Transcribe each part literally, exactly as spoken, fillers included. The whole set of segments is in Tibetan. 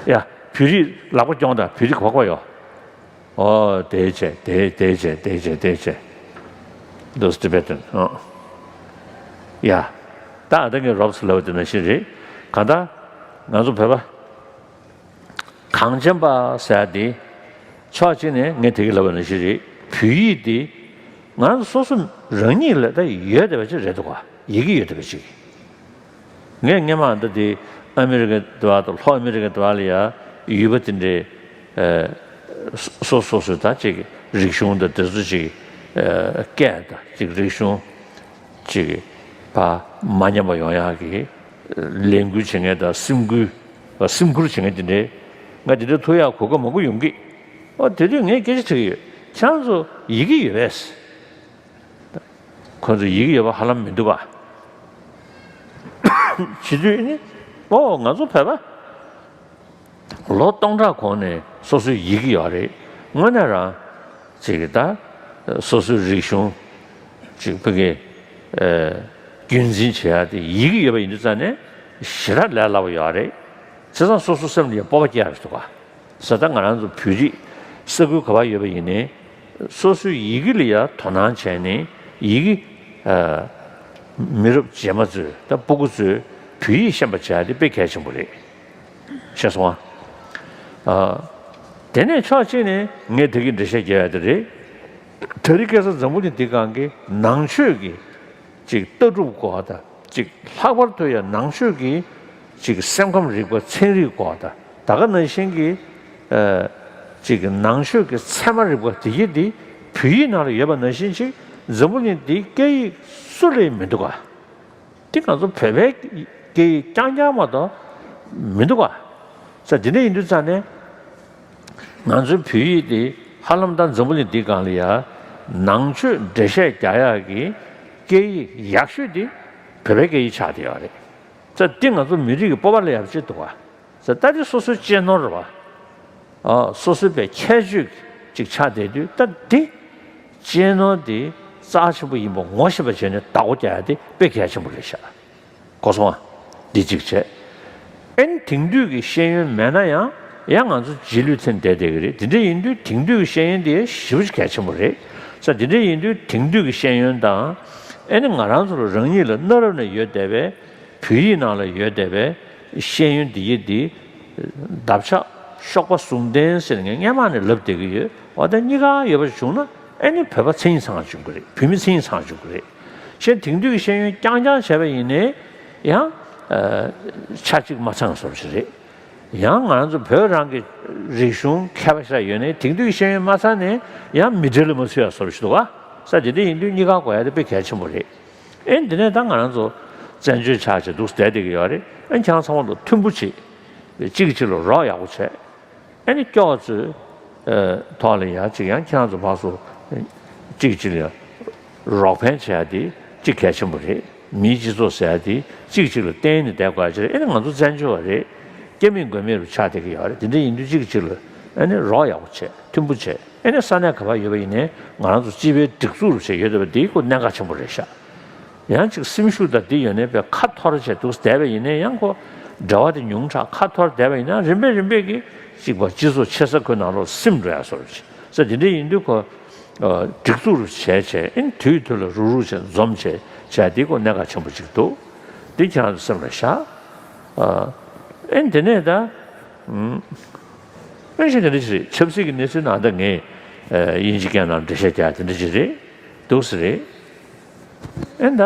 ཡ། བོད་རིགས་ལག་པ་རྐྱོང་དང་བོད་རིགས་ག་པར་ཡོད། ཨོ་དེ་བྱས་དེ་དེ་བྱས་དེ་བྱས་དེ་བྱས། Those Tibetan. ཨོ། ཡ། ད་ཨ་ད་ངས་རོབ་སུ་ལབ་པ་དེ་ནང་བཞིན་རེད། གང་ལྟར་ང་ཚོ་བོད་པ་གངས་ཅན་པ་ཟེར་ཡ་དེ་ཕྱོགས་གཅིག་ནས་ངས་དེ་གི་ལབ་པ་ནང་བཞིན་རེད། བོད་ཡིག་དེ་ང་ཚོ་སོ་སོ་རང་ཉིད་ལ་ད་ཡོད་བསྡད་པ་ཅིག་རེད་འདུག་ག་ཡི་གེ་ཡོད་བསྡད་པ་ཅིག་ངས་སྔོན་མ་ད་དེ་ཨ་མི་རི་ཀ་དེ་བ་དང་ལྷོ་ཨ་མི་རི་ཀ་དེ་བ་ལ་ཡ་ཡུལ་པ་དེ་འདྲའི་ཨ་སོ་སོ་སོ་ད་ཅིག་རིག་གཞུང་དང་དེ་ཚོ་ཅིག་ཨ་སྐད་དང་ཅིག་རིག་གཞུང་ཅིག་ཕ་མ་ཉམས་པ་ཡོང་ཡག་གི་ལས་འགུལ་བྱེད་མཁན་དང་སེམས་འགུལ་སེམས་ཁུར་བྱེད་མཁན་དེ་འདྲའི་ང་དེ་འདྲ་ཐུག་ཡག་གོ་སྐབས་མང་པོ་ཡོང་གི། ཨོ་དེ་དུས་ངས་སྐད་ཆ་དྲིས་ཀྱི་ཡོད། ཁྱེད་རང་ཚོ་ཡི་གེ་ཡོད་པས། ཁོ་ཚོ་ཡི་གེ་ཡོད་པ་ཧ་ལམ་མི་འདུག་ག་བྱེད་དུས་ནི་ཨོ་ང་ཚོ་བོད་པ་ལོ་སྟོང་ཕྲག་གོང་ནས་སོ་སོའི་ཡི་གེ་ཡོད་རེད། དངོས་གནས་རང་ཅིག་ད་སོ་སོའི་རིག་གཞུང་ཅིག་ཕ་གི་རྒྱུན་འཛིན་བྱེད་ཡ་དེ་ཡི་གེ་ཡོད་པ་ཡིན་དུས་ཙང་ནས་ཞེ་དྲག་ལས་སླ་པོ་ཡོད་རེད། བྱས་ཙང་སོ་སོ་སེམས་ལ་ཡང་སྤོབས་པ་སྐྱེ་ཡ་རེད་འདུག་ག་ས་ད་ང་རང་ཚོ་བོད་རིགས་ས་ཁུལ་ག་པར་ཡོད་པ་ཡིན་ནའི་སོ་སོའི་ཡི་གེ་ལ་ཡ་དོ་སྣང་བྱས་ནས་ཡི་གེ་ཨ་མི་རབས་རྗེས་མ་ཚོས་ད་སྤུ་གུ་ཚོས་བོད་ཡིག་ཤེས་པ་བྱས་ཏེ་དཔེ་གལ་ཆེན་པོ་རེད། ཤེས་སོང་ཨ། ཨ་དེ་ནས་ཕྱོགས་གཅིག་ནས་ངས་དེ་གི་འགྲེལ་བཤད་རྒྱག་ཡ་དེ་རེད། དེ་རིང་ཁ་སང་འཛམ་བུ་གླིང་འདི་སྒང་གི་ནང་ཆོས་ཀྱི་ཅིག་ལྟ་གྲུབ་སྐོར་དང་ཅིག་ལྷག་པར་དུ་ཡང་ནང་ཆོས་ཀྱི་ཅིག་སེམས་ཁམས་རིག་པ་ཚན་རིག་སྐོར་དང་ད་ག་ནང་བཞིན་གྱི་ཨ་ཅིག་ནང་ཆོས་ཀྱི་ཚད་མ་རིག་པ་དེ་གྱིས་འདི་བོད་ཡིག་ནང་ལ་ཡོད་པ་ནང་བཞིན་ཅིག་འཛམ་བུ་གླིང་འདིའི་སྐད་ཡིག་སུ་ལ་ཡང་མི་འདུག་ག་འདི་ང་ཚོ་བོད་པའི་སྐད་ཡིག་རྐྱང་རྐྱང་མ་གཏོགས་མི་འདུག་ག་ས་འདི་འདྲ་ཡིན་དུས་ཙང་ནས། ང་ཚོའི་བོད་ཡིག་འདི་ཧ་ལམ་ད་འཛམ་བུ་གླིང་འདིའི་སྒང་ལ་ཡ་ནང་ཆོས་འགྲེལ་བཤད་རྒྱག་ཡག་གི་སྐད་ཡིག་ཡག་ཤོས་འདི་བོད་པའི་སྐད་ཡིག་ཆགས་བསྡད་ཡོད་རེད། ས་འདི་ང་ཚོ་མི་རིགས་ཀྱི་སྤོབས་པ་ལ་ཡ་ཅིག་འདུག་ག་ས་ད་འདི་སོ་སོའི་གཅེས་ནོར་རེད་བ། ཨ་སོ་སོའི་པའི་ཁྱད་ཆོས་ཅིག་ཆགས་བསྡད་དུས་ད་འདི་གཅེས་ནོར་འདི་རྩ་ཆེན་པོ་ཡིན་པ་ངོ་ཤེས་པ་བྱས་ནས་བདག་པོ་རྒྱག་ཡ་དེ་དཔེ་གལ་ཆེན་པོ་རེད་ཤག་གོ་སོང་ཨ། འདི་གཅིག་བྱས། ཨེ་ནི་དེང་དུས་ཀྱི་ཤེས་ཡོན་མེད་ན་ཡང་ཡང་ང་ཚོ་རྗེས་ལུས་ཐོན་བསྡད་བསྡད་ཀྱི་རེད། དེ་འདྲ་ཡིན་དུས་དེང་དུས་ཀྱི་ཤེས་ཡོན་དེ་ཞེ་པོ་ཅིག་གལ་ཆེན་པོ་རེད། ས་དེ་འདྲ་ཡིན་དུས་དེང་དུས་ཀྱི་ཤེས་ཡོན་དང་ཨེ་ནི་ང་རང་ཚོ་ལ་རང་ཉིད་ལ་གནའ་རབས་ནས་ཡོད་བསྡད་པའི་བོད་ཡིག་ནང་ལ་ཡོད་བསྡད་པའི་ཤེས་ཡོན་འདི་ཡི་འདི་འདབ་ཆགས་གཤོག་པ་ཟུང་ལྡན་ཟེར་ངས་སྔན་མ་ནས་ལབ་བསྡད་ཀྱི་ཡོད། འོ་ད་གཉིས་ཀ་ཡོད་པ་བྱུང་ན་ཨེ་ནི་བོད་པ་མཚན་ཉིད་ཚང་བ་བྱུང་གི་རེད། བོད་མི་མཚན་ཉིད་ཚང་བ་བྱུང་གི་རེད། གཞན་དེང་དུས་ཀྱི་ཤེས་ཡོན་རྐྱང་རྐྱང་བྱས་པ་ཡིན་ནའི་ཡང་ཆ་གཅིག་མ་ཚང་བཟོ་འདྲ་ཞིག་རེད། ཡང་ང་རང་ཚོ་བོད་རང་གི་རིག་གཞུང་མཁས་པ་ཞིག་ཡོད་ནའི་དེང་དུས་ཀྱི་ཤེས་ཡོན་མ་ཚང་ནའི་ཡང་མི་གྲལ་ལ་མ་ཚུད་ཡ་བཟོ་འདྲ་ཞིག་འདུག་ག་ས་དེ་འདྲ་ཡིན་དུས་གཉིས་ཀ་དགོས་ཡ་དེ་དཔེ་གལ་ཆེན་པོ་རེད། ཨེ་འདི་ནས་ད་ང་རང་ཚོ་བཙན་བྱོལ་ཆགས་བྱས་འདུག་བསྡད་བསྡད་ཀྱི་ཡོད་རེད། ཨེ་ཁྱེད་རང་ཚང་མ་ལ་མཐུན་པོ་བྱེད། གཅིག་གིས་གཅིག་ལ་རོགས་ཡག་པོ་བྱས། ཨེ་ནི་སྐྱོ་བ་ཚོའི་ཨ་ཐོག་ལ་ཡང་ཅིག་ཡང་ཁྱེད་རང་ཚོ་ཕར་ཚུར་གཅིག་གཅིག་ལ་རོགས་ཕན་བྱེད་ཡ་དེ་གཅིག་གལ་ཆེན་པོ་རེད། མིའི་སྤྱི་ཚོགས་ཟེར་ཡ་དེ་གཅིག་གཅིག་ལ་བརྟེན་ནས་བསྡད་དགོས་ཡ་ཅིག་རེད། ཨེ་ནི་ང་ཚོ་བཙན་བྱོལ་བ་རེད། སྐྱེ་མེད་མགོན་མེད་རུ་ཆགས་བསྡད་ཀྱི་ཡོད་རེད། དེ་འདྲ་ཡིན་དུས་གཅིག་གཅིག་ལ་ཨེ་ནི་རོགས་ཡག་པོ་བྱེད། མཐུན་པོ་བྱེད། ཨེ་ནི་ས་གནས་ག་པར་ཡོད་པ་ཡིན་ནའི་ང་རང་ཚོ་སྤྱི་པའི་སྒྲིག་འཛུགས་རུ་བྱས་ཡོད་བསྡད་པ་འདི་ཁོ་གནད་འགག་ཆེན་པོ་རེད་ཤག་ཡང་ཅིག་སེམས་ཤུགས་དང་འདི་ཡོད་ནའི་བས་ཁ་འཐོར་བྱས་འདུག་བསྡད་པ་ཡིན་ནའི་ཡང་ཁོ་འབྲེལ་བ་དེ་ཉུང་དྲགས། ཁ་འཐོར་བསྡད་པ་ཡིན་ན་རིམ་པས་རིམ་པས་ཀྱིས་ཅིག་པ་སྤྱི་ཚོགས་ཆེ་ས་ཁོའི་ནང་ལོགས་སིམ་འགྲོ་ཡ་བཟོ་འདྲ་ཞིག་ས་དེ་འདྲ་ཡིན་དུས་ཁོ་སྒྲིག་འཛུགས་རུ་བྱས་བྱས་ཨེ་ནི་དུས་དུས་ལ་རུག་རུག་བྱས་འཛོམས་བྱས་བྱས་འདི་ཁོ་གནད་འགག་ཆེན་པོ་ཅིག་འདུག་འདི་ཁྱེད་རང་ཚོ་སེམས་ལ་བཞག་ཨེ་ནི་དེ་ནས་ད། ཨེ་ཤེས་དེ་འདྲ་ཅིག་རེད། ཆབ་སྲིད་ཀྱི་གནས་ཚུལ་ནང་ད་ངས་དབྱིན་ཇི་སྐད་ནང་འགྲེལ་བཤད་རྒྱག་དེ་འདྲ་ཅིག་རེད། འདུག་སེ་རེད། ཨེ་ད།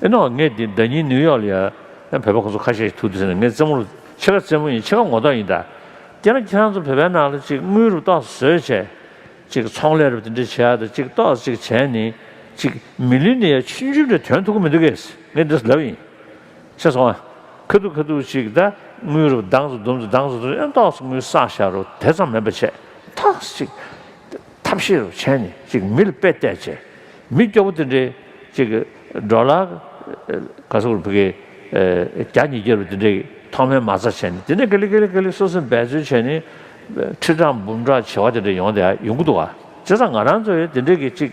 ཨེ་ནོ་ངས་འདི་ཟླ་ཉིན་ནིའུ་ཡོག་ལ་ཡ་ཡང་བོད་པ་ཁོ་ཚོ་ཁ་ཤས་ཤིག་ཐུག་དུས་ཟེར་ན་ངས་རྩེད་མོ་ཕྱེད་ཀ་རྩེད་མོ་ཡིན། ཕྱེད་ཀ་ངོ་ཐོག་ཡིན་ད། ཁྱེད་རང་ཁྱེད་རང་ཚོ་བོད་པའི་ནང་ལ་ཅིག་དངུལ་རུ་ཏོག་བཟོས་བྱས་ཅིག་ཚོང་ལས་རུ་དེ་འདྲ་བྱེད་ཡ་ད་ཅིག་ཏོག་ཅིག་བྱས་ནས་ཅིག་མི་ལུས་ནས་ཡ་ཆུང་ཆུང་འདྲ་ཐོན་ཐུབ་ཀྱི་མི་འདུག་གས་ངས་འདི་ལབ་ཡིན། ཤེས་སོང་ཨ། ཁ་ཐུག་ཁ་ཐུག་ཅིག་ད་དངུལ་རུ་དྭངས་སུ་དུམ་སུ་དྭངས་སུ་དུམ་སུ་ཨེ་ཏོག་སུ་དངུལ་བསགས་བཞག་རུ་དེ་ཙམ་མིན་པ་བྱས་ཐག་ཅིག་ཐབས་ཤེས་རུ་བྱས་ནས་ཅིག་མི་ལ་དཔེ་བལྟས་བྱས་མི་སྐྱོ་པོ་དེ་འདྲའི་ཅིག་ཌོ་ལར་ག་ཚོད་རུ་ཕ་གི་བརྒྱ་ཉིས་བརྒྱ་རུ་དེ་འདྲའི་ཐོག་མའི་མ་རྩ་བྱས་ནས་དེ་ནས་ག་ལེ་ག་ལེ་ག་ལེ་སོ་སོས་འབད་རྩོལ་བྱས་ནས་ཁྲི་ཕྲག་འབུམ་ཕྲག་བྱེ་བ་དེ་འདྲ་ཡོང་དེ་ཡོང་གི་འདུག་བ། བྱས་ཙང་ང་རང་ཚོ་ཡང་དེ་འདྲའི་གི་ཅིག་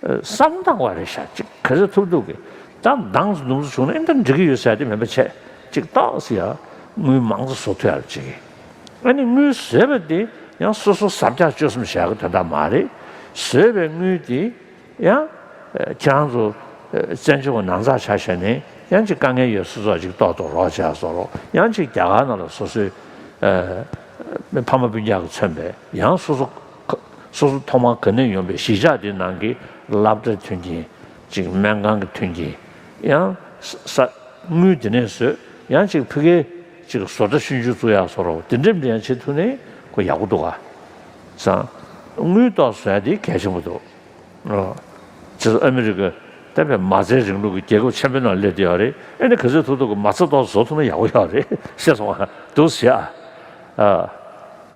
བསམ་བཏང་བ་རེད་ཤག་ཅིག་ག་ཚོད་ཐུབ་ཐུབ་ཀྱི་ད་དྭངས་སུ་དུམ་སུ་བྱུང་ན་ཨེ་འདྲ་འགྲིག་གི་ཡོད་ཟེར་དེ་མིན་པ་བྱས་ཅིག་ཏོག་ཙམ་ཡ་ དངུལ་མང་ཙམ་བཟོ་ཐུབ་ཡག་ཅིག་ཨ་ནི་དངུལ་བཟོས་པ་དེ་ཡང་སོ་སོ་ཟབ་རྒྱག་སྤྱོད་གསུམ་བྱ་གི་དོན་དག་མ་རེད། བཟོས་པའི་དངུལ་དེ་ཡང་ཁྱེད་རང་ཚོ་བཙན་བྱོལ་བ་ནང་ཚགས་ཆ་བཞག་ནས་ཡང་ཅིག་དཀའ་ངལ་ཡོད་སོ་སོ་ཅིག་ཏོག་ཏོག་རོགས་བྱས་བཟོ་རོགས། ཡང་ཅིག་རྒྱ་གར་ནང་ལ་སོ་སོའི་ཕ་མ་སྤུན་ཀྱག་གིས་མཚོན་པའི་ཡང་སོ་སོ་སོ་སོ་ཐོག་མར་ག་ནས་ཡོང་པའི་གཞིས་ཆགས་དེ་ནང་གི་སློབ་གྲྭའི་མཐུན་རྐྱེན་ཅིག་སྨན་ཁང་གི་མཐུན་རྐྱེན་ཡང་ས་དངུལ་དེ་ནས་བཟོས་ཡང་ཅིག་ཕ་གིའི་ཅིག་བཟོ་གྲྭ་ཆུང་ཆུང་བཙུགས་ཡག་བཟོ་རོགས། དེ་འདྲ་འདྲ་ཡང་བྱེད་ཐུབ་ནས་ཁོ་ཡག་པོ་འདུག་ག་ཙང་དངུལ་ཏོག་བཟོ་ཡག་དེ་གལ་ཆེན་པོ་འདུག་ཨོ། ཅེས་ཨ་མི་རི་ཀ་ད་བས་མ་རྩའི་རིང་ལུགས་ཀྱི་རྒྱལ་ཁབ་ཆེན་པོའི་ནང་སླེབས་བསྡད་ཡོད་རེད། ཨ་ནི་ག་ཚོད་ཐུབ་ཐུབ་ཀྱི་མ་རྩ་ཏོག་བཟོ་ཐུབ་ན་ཡག་པོ་ཡོད་རེད་ཤེས་སོང་ང་། འདུག་ཟེར་ཨ།